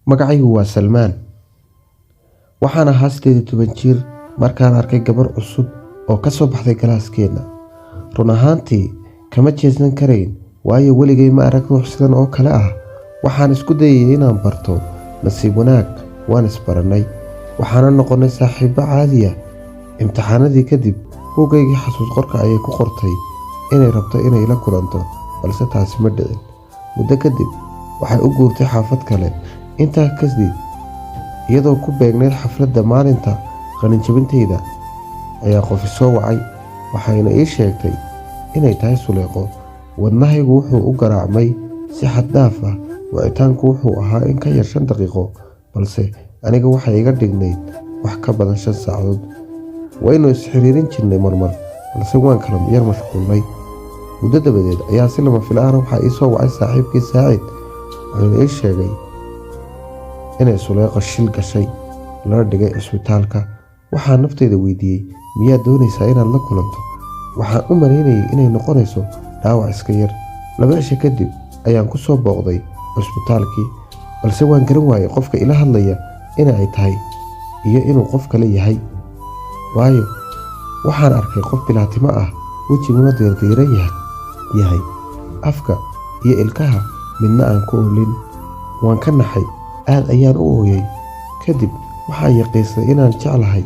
Magacaygu waa Salmaan. Waxaan ahaa 18 jir markaan arkay gabar cusub oo ka soo baxday galaaskeenna. Run ahaantii, kama jeesan karayn, waayo weligay ma arag ruux sidan oo kale ah. Waxaan isku dayayay inaan barto. Nasiib wanaag, waan isbarannay, waxaana noqonnay saaxiibo caadi ah. Imtixaanadii kadib, buuggaygii xasuus qorka ayay ku qortay inay rabto inay ila kulanto, balse taasi ma dhicin. Muddo kadib, waxay u guurtay xaafad kale. Intaa kadib, iyadoo ku beegnayd xafladda maalinta qalinjabintayda, ayaa qof i soo wacay, waxayna ii sheegtay inay tahay Suleeqo. Wadnahaygu wuxuu u garaacmay si xad dhaaf ah. Wicitaanku wuxuu ahaa in ka yar 5 daqiiqo, balse aniga waxay iga dhignayd wax ka badan 5 saacadood. Waynu is xiriirin jirnay marmar, balse waan kala yar mashquulnay. Muddo dabadeed ayaa si lama filaan ah waxaa ii soo wacay saaxiibkay Saacid, wuxuuna ii sheegay inay Suleeqo shil gashay, lana dhigay cisbitaalka. Waxaan naftayda weydiiyey, miyaad doonaysaa inaad la kulanto? Waxaan u malaynayay inay noqonayso dhaawac iska yar. 2 cisho kadib ayaan ku soo booqday cisbitaalkii, balse waan garan waayay qofka ila hadlaya in ay tahay iyo inuu qof kale yahay. Waayo, waxaan arkay qof bilaatimo ah, wejiguna diirdiiran yahay, afka iyo ilkaha midna aan ku oolin. Waan ka naxay, aad ayaan u ooyay. Kadib waxaan yaqiinsaday inaan jeclahay.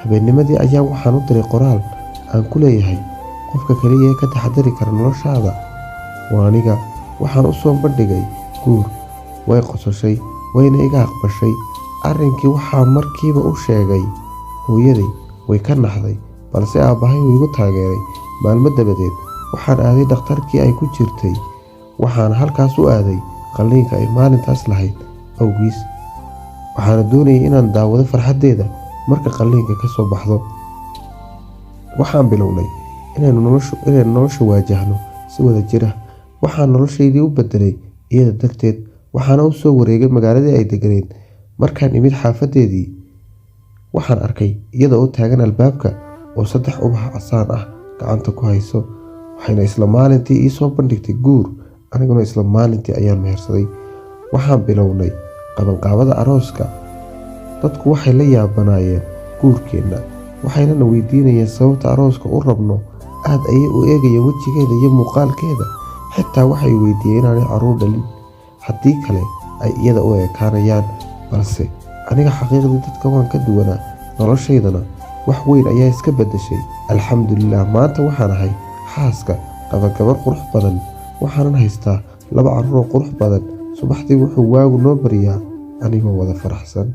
Habeennimadii ayaan waxaan u diray qoraal aan ku leeyahay qofka kaliya ee ka taxadari kara noloshaada waa aniga. Waxaan u soo bandhigay guur. Way qososhay, wayna iga aqbashay. Arrinkii waxaa markiiba u sheegay hooyaday, way ka naxday, balse aabbahay wuu igu taageeray. Maalmo dabadeed, waxaan aaday dhakhtarkii ay ku jirtay. Waxaan halkaas u aaday qalliinka ay maalintaas lahayd awgiis. Waxaana doonayay inaan daawado farxaddeeda marka qalliinka ka soo baxdo. Waxaan bilownay inaynu nolosha waajahno si wadajir ah. Waxaan noloshaydii u beddelay iyada darteed, waxaana u soo wareegay magaaladii ay deganeyd. Markaan imid xaafaddeedii, waxaan arkay iyada oo taagan albaabka oo 3 ubax casaan ah gacanta ku hayso. Waxayna isla maalintii ii soo bandhigtay guur, aniguna isla maalintii ayaan mehersaday. Waxaan bilownay qabanqaabada arooska. Dadku waxay la yaabanaayeen guurkeenna, waxayna na weydiinayeen sababta arooska u rabno. Aad ayay u eegayeen wejigeeda iyo muuqaalkeeda. Xitaa waxay weydiiyeen inaanay carruur dhalin, haddii kale ay iyada u ekaanayaan. Balse aniga xaqiiqdii dadka waan ka duwanaa, noloshaydana wax weyn ayaa iska beddeshay. Alxamdulillaah, maanta waxaan ahay xaaska qaba gabar qurux badan, waxaanan haystaa 2 carruur oo qurux badan. Subaxdii wuxuu waagu noo baryaa anigoo wada faraxsan.